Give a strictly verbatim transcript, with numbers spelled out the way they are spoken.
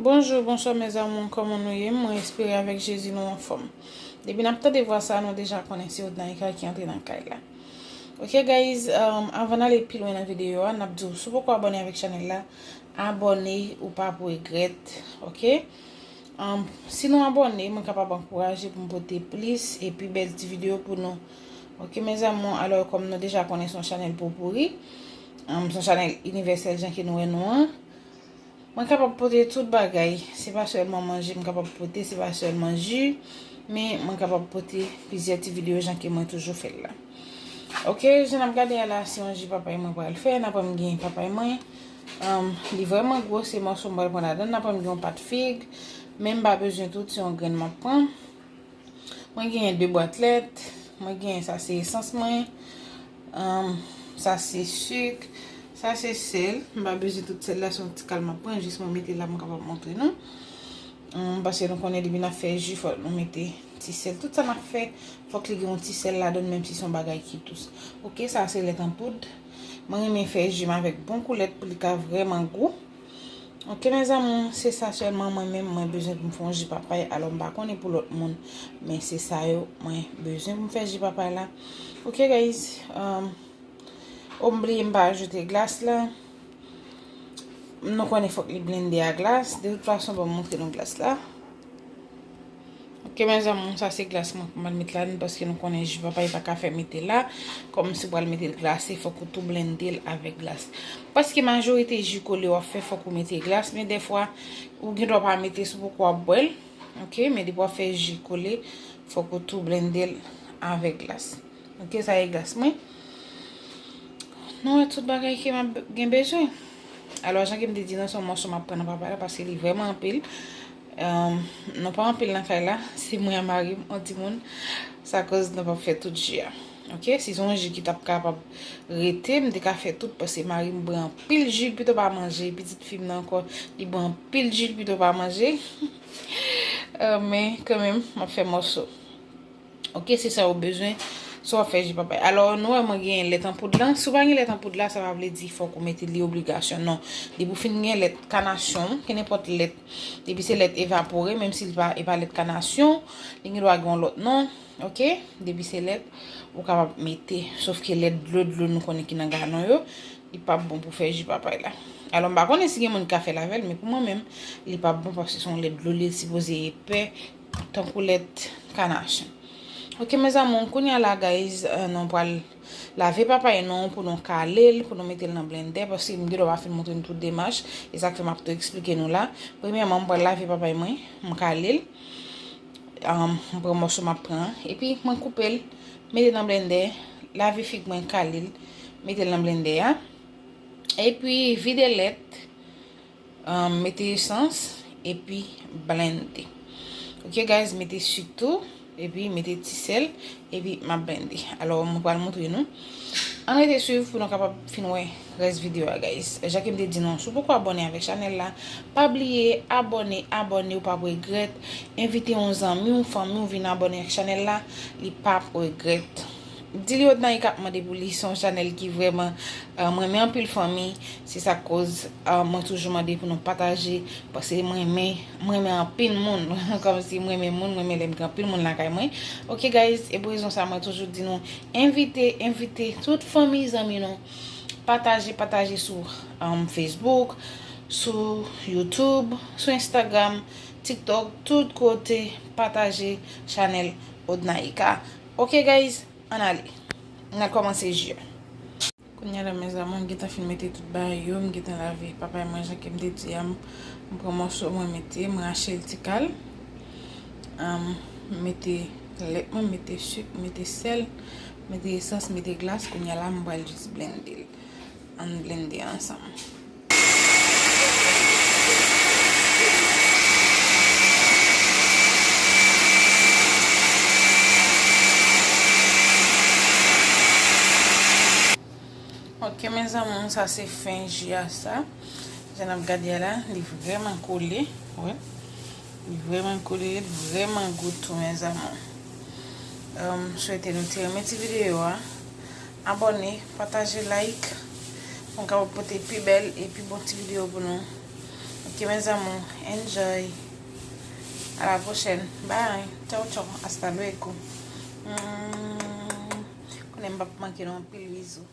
Bonjou, bonswa mes amours, kòman nou ye? Mwen espere avèk Jezi nou anfòm. Depi n ap tande vwa sa, nou deja konnen se Odnaïka ki antre nan kay la. Ok guys, um, anvan n ale pi lwen nan videyo a, n ap di w, si w poko abòne avèk chanèl la, abòne, ou p ap regrèt, ok? Um, si nou abòne, mwen kapab ankouraje pou m pote plis e pi bèl ti videyo pou nou. Ok mes amours, alò kòm nou deja konnen se yon chanèl popouri, um, se yon chanèl inivèsèl jan ke nou wè nou an. Mwen kapab pote tout bagay. Se pa sèlman manje m kapab pote, se pa sèlman ji, men mwen kapab pote plizyè ti videyo jan ke mwen toujou fè l la. Ok, jan n ap gade a la, se yon ji papay mwen pral fè. N ap wè m gen papay mwen. Um, li vrèman gwo, se mòso m pral pran ladan. N ap wè m gen yon pat fig, men m pa bezwen tout, se yon grenn m ap pran. Mwen genyen de bwat lèt, mwen genyen, sa se esans mwen, um, sa se sik, sa se sèl. M pa bezwen tout sèl la, se yon ti kal m ap pran, jis mwen mete la, mwen kapab montre nou. Um, paske nou konnen depi n ap fè ji, fòk nou mete ti sèl. Tout sa n ap fè, fòk li gen yon ti sèl ladan l, menm si se yon bagay ki dous. Ok, sa se lèt an poud. Mwen renmen fè ji m avèk bon kou lèt pou li ka vrèman gou. Ok mes amours, se sa sèlman mwen menm mwen bezwen pou m fè yon ji papay, alò m pa konnen pou lòt moun, men se sa yo mwen bezwen pou m fè ji papay la. Ok guys, um, o m bliye m pa ajoute glas la. Nou konnen fòk li blende a glas. De tout fason, ban m montre nou glas la. Ok mes amours, sa se glas mwen pou m al met ladan paske nou konnen ji papay pa ka fè mete la. Kòm si w pral mete l glase, fòk ou tou blende l avèk glas. Paske majorite ji kole w ap fè, fòk ou mete glas, men dèfwa ou gen dwa pa mete si w poko ap bwè l. Ok, men depi w ap fè ji kole, fòk ou tou blende l avèk glas. Ok, sa e glas mwen. Nou wè tout bagay ke m ap gen bezwen. Alò, jan ke m te di nou, se yon mòso m ap pran nan papay la paske li vrèman anpil. Um, nou pa anpil nan kay la, se mwen ak mari m, yon timoun. Sa koz nou p ap fè tout ji a. Ok, si se yon ji ki t ap kapab rete, m te ka fè tout paske mari m bwè anpil ji, l pito pa manje. Pitit fi m nan ankò, li bwè anpil ji, l pito pa manje. Uh, men kanmenm, m ap fè mòso. Ok, se sa ou bezwen si w ap fè ji papay. Alò, nou wè mwen genyen lèt an poud la. Si w pa gen lèt an poud la, sa pa vle di fòk ou mete li obligasyon, non. Depi w fin gen lèt kanasyon, kenenpòt lèt, depi se lèt evapore, menm si li pa, e pa lèt kanasyon, li gen dwa gen yon lòt non, ok? Depi se lèt, ou kapab mete, sof ke lèt dlo dlo nou konnen ki nan galon yo, li p ap bon pou fè ji papay la. Alò, m pa konnen si gen moun ki ka fè l avè l, men pou mwen menm, li p ap bon paske se yon lèt dlo, li sipoze epè, tankou lèt kanasyon. Ok mes amours, kounye a la guys, euh, nou pral lave papay nou pou nou kale l, pou nou mete l nan blendè, paske m gen dwa pa fin montre nou tout demach, e sa k fè m ap tou eksplike nou la. Premyèman, m pral lave papay mwen, m kale l, um, m pran mòso m ap pran an, epi mwen koupe l, mete nan blendè, lave fig mwen, kale l, mete l nan blendè a, epi vide lèt, um, mete esans, epi blende. Ok guys, mete sik tou, epi mete ti sèl, epi m ap blende. Alò, mwen pral montre nou. Ann rete swiv pou nou kapab fin wè rès videyo a, guys. Jan ke m te di nou, si w poko abòne avèk chanèl la, pa bliye abòne, abòne, ou p ap regrèt. Envite yon zanmi w, fanmi w vin abòne ak chanèl la, li p ap regrèt. Di li Odnaïka ap mande pou li, se yon chanèl ki vrèman, euh, mwen renmen anpil fanmi. Se sa k koz, euh, mwen toujou mande pou nou pataje, paske mwen renmen, mwen renmen anpil moun. Kòmsi mwen renmen moun, mwen renmen lè m gen anpil moun lakay mwen. Ok guys, e pou rezon sa mwen toujou di nou, envite, envite tout fanmi, zanmi nou. Pataje, pataje sou, um, Facebook, sou YouTube, sou Instagram, TikTok, tout kote, pataje chanèl Odnaïka. Ok guys, ann ale. N al kòmanse ji a. Kounye a la, mes amours, m gentan fin mete tout bagay yo, m gentan lave papay mwen jan ke m te di a, m, m pran mòso mwen mete, m rache l ti kal. Um, m mete lèt mwen, m mete sik, m mete sèl, m mete esans, m mete glas, kounye a la, m pral jis blende l. Ann blende ansanm. Ok mes amours, sa se fen ji a sa. Jan n ap gade a la, li vrèman kole, wi. Li vrèman kole, li vrèman gou tou, mes amours. Euh, m swete nou te renmen ti videyo a. Abòne, pataje, like, pou m kapab pote pi bèl e pi bon ti videyo pou nou. Ok, mes amours, enjoy. À la prochaine. Bye. Ciao, ciao. Hasta luego. Mm, konnen m p ap manke nou anpil bizou.